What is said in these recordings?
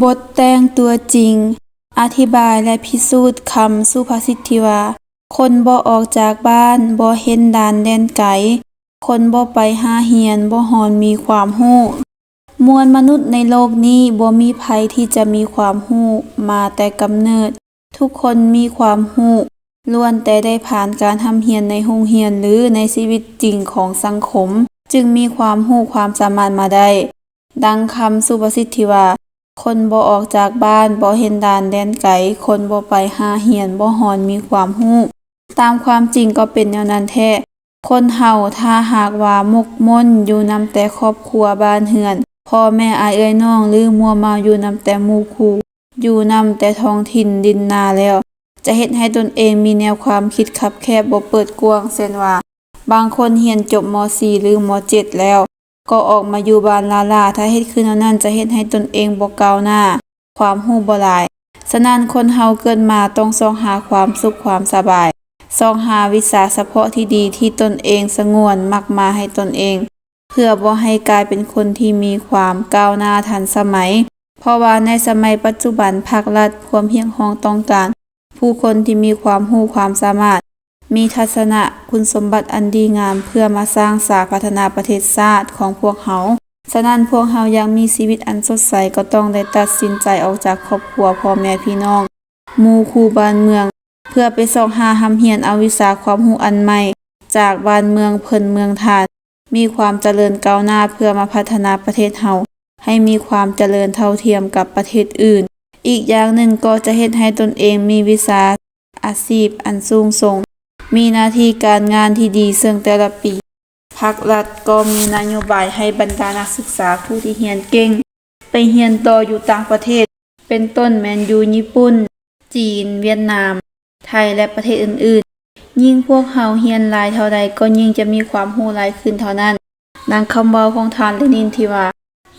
ບົດແຕ່ງຕົວຈິງ ອະທິບາຍ ແລະ ພິສູດຄຳສຸພາສິດທີ່ວ່າ ຄົນບໍ່ອອກຈາກບ້ານ ບໍ່ເຫັນດ່ານແດນໄກ, ຄົນບໍ່ໄປຫາຮຽນ ບໍ່ຮອນມີຄວາມຮູ້. ມວນມະນຸດໃນໂລກນີ້ ບໍ່ມີໃຜທີ່ຈະມີຄວາມຮູ້ມາແຕ່ກຳເນີດ. ທຸກຄົນມີຄວາມຮູ້ ລ້ວນແຕ່ໄດ້ຜ່ານການຮ່ຳຮຽນໃນໂຮງຮຽນ ຫຼື ໃນຊີວິດຈິງຂອງສັງຄົມ ຈຶ່ງມີຄວາມຮູ້ຄວາມສາມາດມາໄດ້. ດັ່ງຄຳສຸພາສິດທີ່ວ່າ ຄົນບໍ່ອອກຈາກບ້ານ ບໍ່ເຫັນດ່ານແດນໄກ, ຄົນບໍ່ໄປຫາຮຽນ ບໍ່ຮອນມີຄວາມຮູ້. ຕາມຄວາມຈິງກໍເປັນແນວນັ້ນແທ້. ຄົນເຮົາຖ້າຫາກວ່າໝົກໝົນຢູ່ນຳແຕ່ຄອບຄົວບ້ານເຮືອນ, ພໍ່ແມ່ອ້າຍເອື້ອຍນ້ອງ ຫຼື ມົວເມົາຢູ່ນຳແຕ່ໝູ່ຄູ່, ຢູ່ນຳແຕ່ທ້ອງຖິ່ນດິນນາແລ້ວ ຈະເຮັດໃຫ້ຕົນເອງມີແນວຄວາມຄິດຄັບແຄບ ບໍ່ເປີດກວ້າງ. ເຊັ່ນວ່າ ບາງຄົນຮຽນຈົບ ມ.ສີ່ ຫຼື ມ.ເຈັດ ແລ້ວ ກໍອອກມາຢູ່ບ້ານລ້າໆ. ຖ້າເຮັດຄືແນວນັ້ນ ຈະເຮັດໃຫ້ຕົນເອງບໍ່ກ້າວໜ້າ, ຄວາມຮູ້ບໍ່ຫຼາຍ. ສະນັ້ນ ຄົນເຮົາເກີດມາຕ້ອງຊອກຫາຄວາມສຸກຄວາມສະບາຍ, ຊອກຫາວິຊາສະເພາະທີ່ດີທີ່ຕົນເອງສະຫງວນມັກມາໃຫ້ຕົນເອງ, ເພື່ອບໍ່ໃຫ້ກາຍເປັນຄົນທີ່ມີຄວາມກ້າວໜ້າທັນສະໄໝ. ເພາະວ່າໃນສະໄໝປັດຈຸບັນ ພາກລັດ ຄວາມຮຽກຮ້ອງຕ້ອງການຜູ້ຄົນທີ່ມີຄວາມຮູ້ຄວາມສາມາດ, ມີທັດສະນະຄຸນສົມບັດອັນດີງາມ ເພື່ອມາສ້າງສາພັດທະນາປະເທດຊາດຂອງພວກເຮົາ. ສະນັ້ນ ພວກເຮົາຢາກມີຊີວິດອັນສົດໃສ ກໍຕ້ອງໄດ້ຕັດສິນໃຈອອກຈາກຄອບຄົວ, ພໍ່ແມ່ພີ່ນ້ອງ, ໝູ່ຄູ່ບ້ານເມືອງ ເພື່ອໄປຊອກຫາຮ່ຳຮຽນເອົາວິຊາຄວາມຮູ້ອັນໃໝ່ຈາກບ້ານເມືອງເພິ່ນເມືອງທ່ານ. ມີຄວາມຈະເລີນກ້າວໜ້າ ເພື່ອມາພັດທະນາປະເທດເຮົາໃຫ້ມີຄວາມຈະເລີນເທົ່າທຽມກັບປະເທດອື່ນ. ອີກຢ່າງໜຶ່ງກໍຈະເຮັດໃຫ້ຕົນເອງມີວິຊາອາຊີບອັນສູງສົ່ງ, ມີໜ້າທີ່ການງານທີ່ດີ, ເຊິ່ງແຕ່ລະປີ ພັກລັດກໍມີນະໂຍບາຍໃຫ້ບັນດານັກສຶກສາຜູ້ທີ່ຮຽນເກັ່ງໄປຮຽນຕໍ່ຢູ່ຕ່າງປະເທດ, ເປັນຕົ້ນແມ່ນຢູ່ຍີ່ປຸ່ນ, ຈີນ, ຫວຽດນາມ, ໄທ ແລະ ປະເທດອື່ນໆ. ຍິ່ງພວກເຮົາຮຽນຫຼາຍເທົ່າໃດ ກໍຍິ່ງຈະມີຄວາມຮູ້ຫຼາຍຂຶ້ນເທົ່ານັ້ນ. ດັ່ງຄຳເວົ້າຂອງທ່ານເລນິນທີ່ວ່າ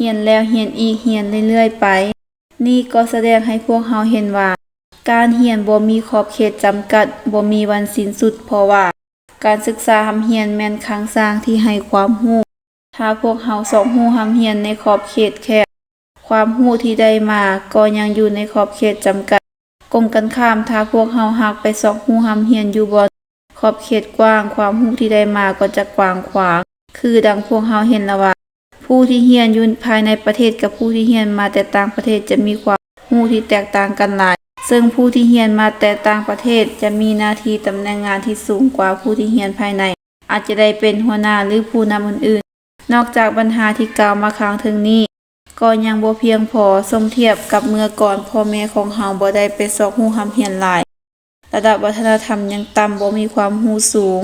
ຮຽນແລ້ວຮຽນອີກ, ຮຽນເລື້ອຍໆໄປ. ນີ້ກໍສະແດງໃຫ້ພວກເຮົາເຫັນວ່າ ການຮຽນບໍ່ມີຂອບເຂດຈຳກັດ, ບໍ່ມີວັນສິ້ນສຸດ, ເພາະວ່າການສຶກສາຮ່ຳຮຽນແມ່ນຄັງສາງທີ່ໃຫ້ຄວາມຮູ້. ຖ້າພວກເຮົາຊອກຮູ້ຮ່ຳຮຽນໃນຂອບເຂດແຄບ, ຄວາມຮູ້ທີ່ໄດ້ມາກໍຍັງຢູ່ໃນຂອບເຂດຈຳກັດ. ກົງກັນຂ້າມ, ຖ້າພວກເຮົາຫາກໄປຊອກຮູ້ຮ່ຳຮຽນຢູ່ບ່ອນຂອບເຂດກວ້າງ, ຄວາມຮູ້ທີ່ໄດ້ມາກໍຈະກວ້າງຂວາງ. ຄືດັ່ງພວກເຮົາເຫັນລະວ່າ ຜູ້ທີ່ຮຽນຢູ່ພາຍໃນປະເທດກັບຜູ້ທີ່ຮຽນມາແຕ່ຕ່າງປະເທດຈະມີຄວາມຮູ້ທີ່ແຕກຕ່າງກັນຫຼາຍ, ເຊິ່ງຜູ້ທີ່ຮຽນມາແຕ່ຕ່າງປະເທດຈະມີໜ້າທີ່ຕຳແໜ່ງງານທີ່ສູງກວ່າຜູ້ທີ່ຮຽນພາຍໃນ, ອາດຈະໄດ້ເປັນຫົວໜ້າ ຫຼື ຜູ້ນຳອື່ນໆ. ນອກຈາກບັນຫາທີ່ກ່າວມາຂ້າງເທິງນີ້, ກໍຍັງບໍ່ພຽງພໍສົ່ງທຽບກັບເມື່ອກ່ອນ, ພໍ່ແມ່ຂອງເຮົາບໍ່ໄດ້ໄປຊອກຮູ້ຮ່ຳຮຽນຫຼາຍ, ລະດັບວັດທະນະທຳຍັງຕ່ຳ, ບໍ່ມີຄວາມຮູ້ສູງ,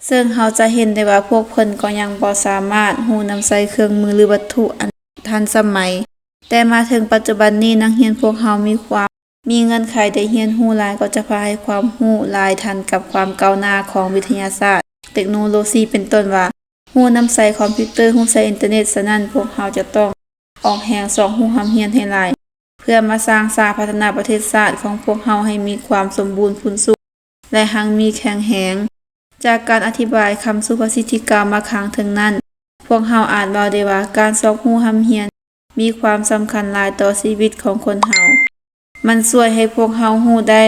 ເຊິ່ງເຮົາຈະເຫັນໄດ້ວ່າພວກເພິ່ນກໍຍັງບໍ່ສາມາດຮູ້ນຳໃຊ້ເຄື່ອງມື ຫຼື ວັດຖຸອັນທັນສະໄໝ. ແຕ່ມາເຖິງປັດຈຸບັນນີ້, ນັກຮຽນພວກເຮົາມີຄວາມ ມີເງື່ອນໄຂໄດ້ຮຽນຮູ້ຫຼາຍ ກໍຈະພາໃຫ້ຄວາມຮູ້ຫຼາຍທັນກັບຄວາມກ້າວໜ້າຂອງວິທະຍາສາດ, ເຕັກໂນໂລຊີ, ເປັນຕົ້ນວ່າ ຮູ້ນຳໃຊ້ຄອມພິວເຕີ, ຮູ້ໃຊ້ອິນເຕີເນັດ. ສະນັ້ນ, ພວກເຮົາຈະຕ້ອງອອກແຮງຊອກຮູ້ຮ່ຳຮຽນໃຫ້ຫຼາຍ, ເພື່ອມາສ້າງສາພັດທະນາປະເທດຊາດຂອງພວກເຮົາໃຫ້ມີຄວາມສົມບູນພູນສຸກ ແລະ ຮັ່ງມີແຂງແຮງ. ຈາກການອະທິບາຍຄຳສຸພາສິດທີ່ກ່າວມາຂ້າງເທິງນັ້ນ, ພວກເຮົາອາດເວົ້າໄດ້ວ່າ ການຊອກຮູ້ຮ່ຳຮຽນ ມີຄວາມສຳຄັນຫຼາຍຕໍ່ຊີວິດຂອງຄົນເຮົາ. ມັນຊ່ວຍໃຫ້ພວກເຮົາຮູ້ໄດ້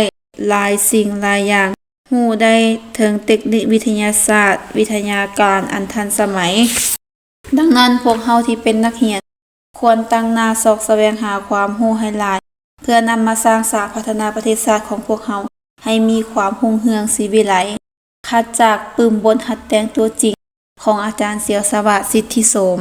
ຫຼາຍສິ່ງຫຼາຍຢ່າງ, ຮູ້ໄດ້ເຖິງເຕັກນິກວິທະຍາສາດ, ວິທະຍາການອັນທັນສະໄໝ. ດັ່ງນັ້ນ, ພວກເຮົາທີ່ເປັນນັກຮຽນ ຄວນຕັ້ງໜ້າຊອກສະແຫວງຫາຄວາມຮູ້ໃຫ້ຫຼາຍ, ເພື່ອນຳມາສ້າງສາພັດທະນາປະເທດຊາດຂອງພວກເຮົາໃຫ້ມີຄວາມຮຸ່ງເຮືອງສີວິໄລ. ຂັດຈາກປຶ້ມບົດຫັດແຕ່ງຕົວຈິງ ຂອງອາຈານ ສຽວສະຫວາດ ສິດທິໂສມ.